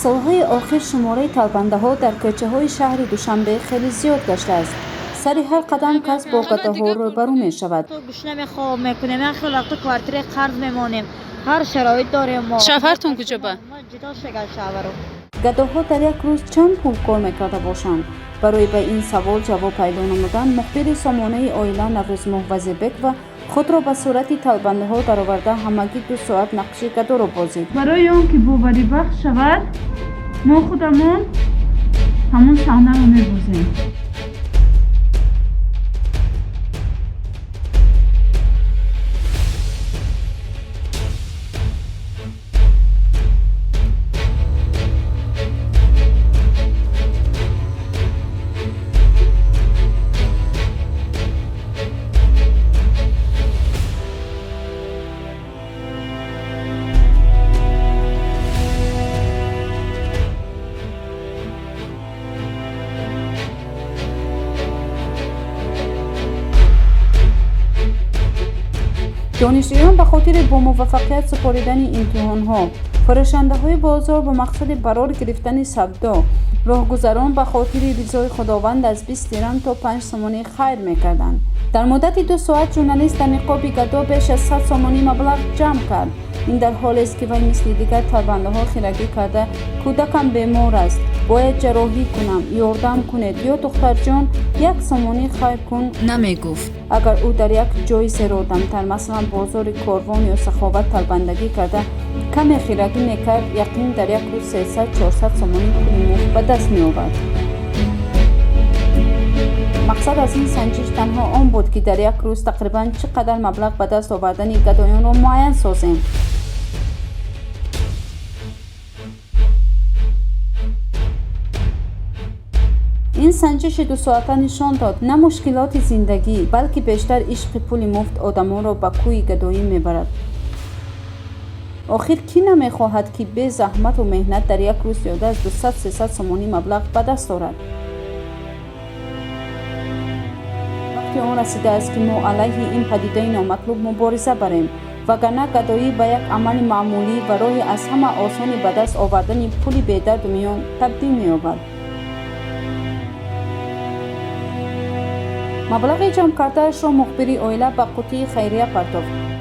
Солҳои охир шумораи талбандаҳо дар кӯчаҳои шаҳри Душанбе хеле зиёд гаштааст. Сари ҳар қадам кас бо гадоҳо рӯбарӯ мешавад. Гушна мехоб мекунем, як хел вақто квартираи қарз мемонем, ҳар шароит дорем мо. Шавҳартон куҷо ба? Ҷудо шаган шавҳару. Гадоҳо дар як рӯз чанд пул кор мекарда бошанд? Барои ба ин савол ҷавоб пайдо намудан, мухбири сомонаи оила Наврӯзмоҳ Вазирбекова худро ба сурати талбандаҳо дароварда, ҳамагӣ 2 соат нақши гадоро бозид. Барои он ки боварибахш шавад, мо худамон ҳамон саҳнаро мебозем. Донишҷӯён ба хотири бомуваффақият супоридани имтиҳонҳо, фурӯшандаҳои бозор ба мақсади барор гирифтани савдо, роҳгузарон ба хотири ризои Худованд аз 20 дирам то 5 сомонӣ хайр мекарданд. Дар муддати 2 соат журналист дар ниқоби гадо беш аз 100 сомонӣ маблағ ҷамъ кард. Ин дар ҳолест, ки вай мисли дигар талбандаҳо хирагӣ карда, «Кӯдакам бемор аст, бояд ҷарроҳӣ кунам, ёрдам кунед» ё «Духтарҷон, 1 сомонӣ хайр кун» намегуфт. Агар ӯ дар як ҷои серодамтар, масалан, бозори Корвон ё Саховат, талбандагӣ карда, каме хирагӣ мекард, яқин дар як рӯз 300-400 сомонӣ пули муфт ба даст меовард. Мақсад аз ин санҷиш танҳо он буд, ки дар як рӯз тақрибан чӣ қадар маблағ ба даст овардани гадоёнро муайян созем. Ин санҷиши 2 соата нишон дод, на мушкилоти зиндагӣ, балки бештар ишқи пули муфт одамонро ба кӯи гадоӣ мебарад. Охир кӣ намехоҳад, ки бе заҳмату меҳнат дар як рӯз зиёда аз 200-300 сомонӣ маблағ ба даст орад? Вақти он расидааст, ки мо алайҳи ин падидаи номатлуб мубориза барем, вагарна гадоӣ ба як амали маъмулӣ ва роҳи аз ҳама осони ба даст овардани пули бедарду миён табдил меёбад. Маблағи ҷамъкардаашро мухбири оила ба қуттии хайрия партофт.